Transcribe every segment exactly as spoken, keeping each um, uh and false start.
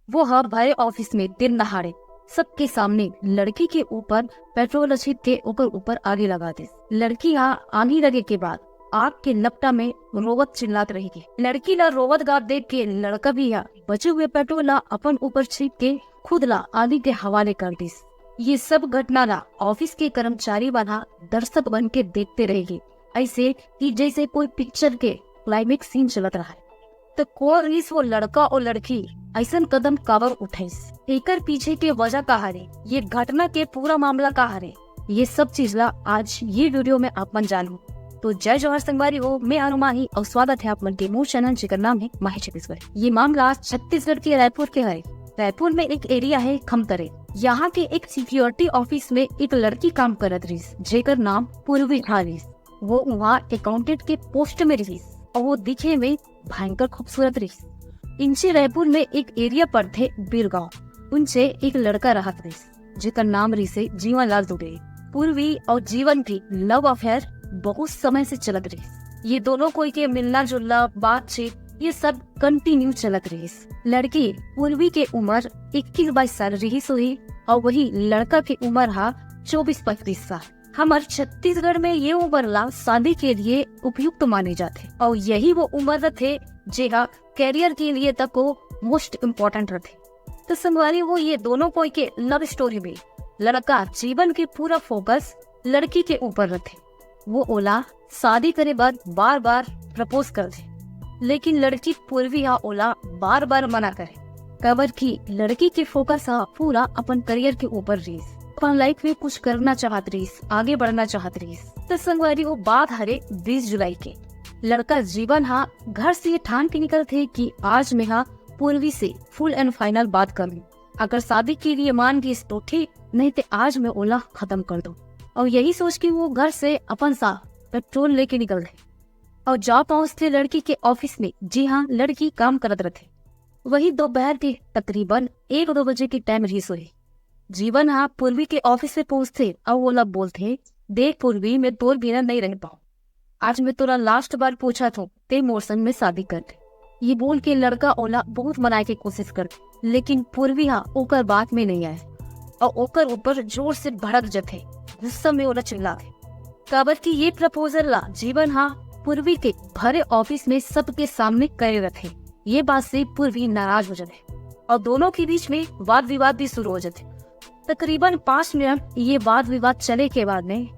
वो ह भरे ऑफिस में दिन दहाड़े सबके सामने लड़की के ऊपर पेट्रोल छिड़क के ओकर ऊपर आगी लगा दिस। लड़की ह आगी लगे के बाद आग के लपटा में रोवत चिल्लात रह गे। लड़की ला रोवत गात देख के लड़का भी ह बचे हुए पेट्रोल ला अपन ऊपर छिड़क के खुद ला आगी के हवाले कर दिस। ये सब घटना ला ऑफिस के कर्मचारी मन ह दर्शक बन के देखते रह गे, ऐसे कि जैसे कोई पिक्चर के क्लाइमेक्स सीन चलत रहा है। तो कौन रिहिस वो लड़का और लड़की, ऐसन कदम काबर उठाइस, एकर पीछे के वजह का हरे, ये घटना के पूरा मामला का हरे, ये सब चीज ला आज ये वीडियो में आप मन जानहू। तो जय जोहार संगवारी हो, मैं अरुमा ही और स्वागत है आप मन के मोर चैनल जेकर नाम है माही छत्तीसगढ़। ये मामला छत्तीसगढ़ के रायपुर के हरे। रायपुर में एक एरिया है खमतरे, यहाँ के एक सिक्योरिटी ऑफिस में एक लड़की काम करत रहिस, जेकर नाम पूर्वी हा रहिस। वो वहाँ अकाउंटेंट के पोस्ट में रहिस और वो दिखे में भयंकर खूबसूरत रहिस। इनसे रायपुर में एक एरिया पड़थे बीरगांव, उनसे एक लड़का रहत रहिस, जेकर नाम रहिसे जीवन लाल दुबे। पूर्वी और जीवन की लव अफेयर बहुत समय से चलत रहिस। ये दोनों कोई के मिलना जुलना, बातचीत, ये सब कंटिन्यू चलत रहिस। लड़की पूर्वी के उम्र इक्कीस बाईस साल रहिस होही और वही लड़का के उम्र हा चौबीस पैंतीस साल। हमर छत्तीसगढ़ में ये उम्र ला शादी के लिए उपयुक्त माने जाथे और यही वो उम्र रथे जेहा करियर के लिए तको मोस्ट इम्पोर्टेंट रथे। तो संगवारी हो, ये दोनों कोई के लव स्टोरी में लड़का जीवन के पूरा फोकस लड़की के ऊपर रथे। वो ओला शादी करे बर बार बार प्रपोज करथे, लेकिन लड़की पूर्वी हा ओला बार बार मना करे, काबर कि लड़की के फोकस हा पूरा अपन करियर के ऊपर रहिस, अपन लाइफ में कुछ करना चाहत रहिस, आगे बढ़ना चाहत रहिस। तो संगवारी, वो बात हरे बीस जुलाई के। लड़का जीवन हा घर से ये ठान के निकलथे कि आज मैं हा पूर्वी से फुल एंड फाइनल बात कर लूं। अगर शादी के लिए मान गईस तो ठीक, नहीं तो आज मैं ओला खत्म कर दूं। और यही सोच के वो घर से अपन साथ पेट्रोल लेके निकलथे और जा पहुंचथे लड़की के ऑफिस में। जी हाँ, लड़की काम करत रथे। वही दोपहर के तकरीबन एक दो बजे के टाइम रहिस होही। जीवन हा पूर्वी के ऑफिस में पहुंचथे और ओला बोलथे, "देख पूर्वी, मैं तोर बिना नहीं रह पाऊं। आज मैं तोला लास्ट बार पूछत हूं, ते मोर संग में शादी कर ले।" ये बोल के लड़का ओला बहुत मनाए के कोशिश करथे, लेकिन पूर्वी हा ओकर बात में नहीं आए और ओकर ऊपर जोर से भड़क जथे, गुस्सा में ओला चिल्लाथे। काबर कि ये प्रपोजल ला जीवन हा पूर्वी के भरे ऑफिस में सबके सामने करे रथे। ये बात से पूर्वी नाराज हो जाथे और दोनों के बीच में वाद विवाद भी शुरू हो जाथे। तकरीबन पाँच मिनट ये वाद विवाद चले के बाद में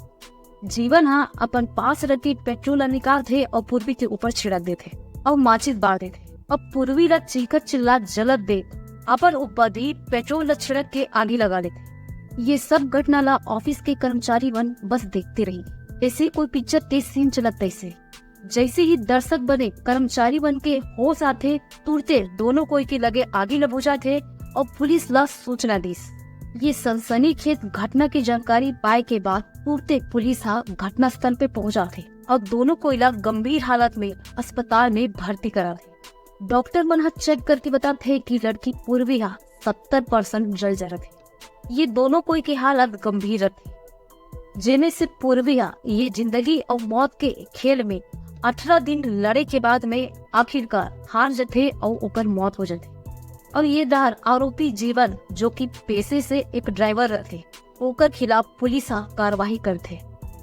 जीवन हा अपन पास रखे पेट्रोल ला निकालथे और पूर्वी के ऊपर छिड़क देथे और माचिस बार देथे। अब पूर्वी ला चीखत चिल्लात जलत देख अपन ऊपर भी पेट्रोल ला छिड़क के आगी लगा लेथे। ये सब घटना ला ऑफिस के कर्मचारी मन बस देखते रही, जैसे कोई पिक्चर के सीन चलत तैसे। जैसे ही दर्शक बने कर्मचारी मन के होश आथे, तुरते दोनों कोई के लगे आगी ल बुझाथे और पुलिस ला सूचना दिस। ये सनसनीखेज घटना की जानकारी पाए के बाद तुरते पुलिस हा घटना स्थल पे पहुंचाथे और दोनों कोई ला गंभीर हालत में अस्पताल में भर्ती कराथे। डॉक्टर मन हा चेक करके बताथे कि लड़की पूर्वी हा सत्तर परसेंट जल जरत हे। ये दोनों कोई के हालत गंभीर रथे, जेमे से पूर्वी हा ये जिंदगी और मौत के खेल में अठारह दिन लड़े के बाद में आखिरकार हार जथे और ओकर मौत हो जथे। और ये डहर आरोपी जीवन, जो कि पेशे से एक ड्राइवर रथे, ओकर खिलाफ पुलिस हा कार्रवाई करथे।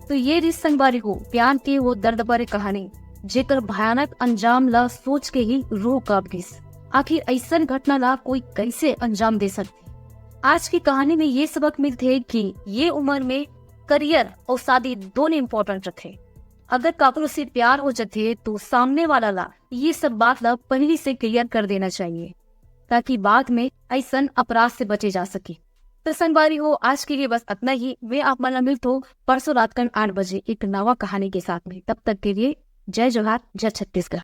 तो ये रिस संगवारी हो प्यार के वो दर्द भरे कहानी, जेकर भयानक अंजाम ला सोच के ही रूह कांप गिस। आखिर ऐसन घटना ला कोई कैसे अंजाम दे सकथे? आज की कहानी में ये सबक मिलथे कि ये उम्र में करियर और शादी दोनों इम्पोर्टेंट रथे। अगर काकरो से प्यार हो जथे तो सामने वाला ला ये सब बात ला पहली से क्लियर कर देना चाहिए, ताकि बाद में ऐसन अपराध से बचे जा सके। तो संगवारी हो, आज के लिए बस अतना ही। मैं आप मन ला मिलथों परसों रात कन आठ बजे एक नवा कहानी के साथ में। तब तक के लिए जय जोहार, जय छत्तीसगढ़।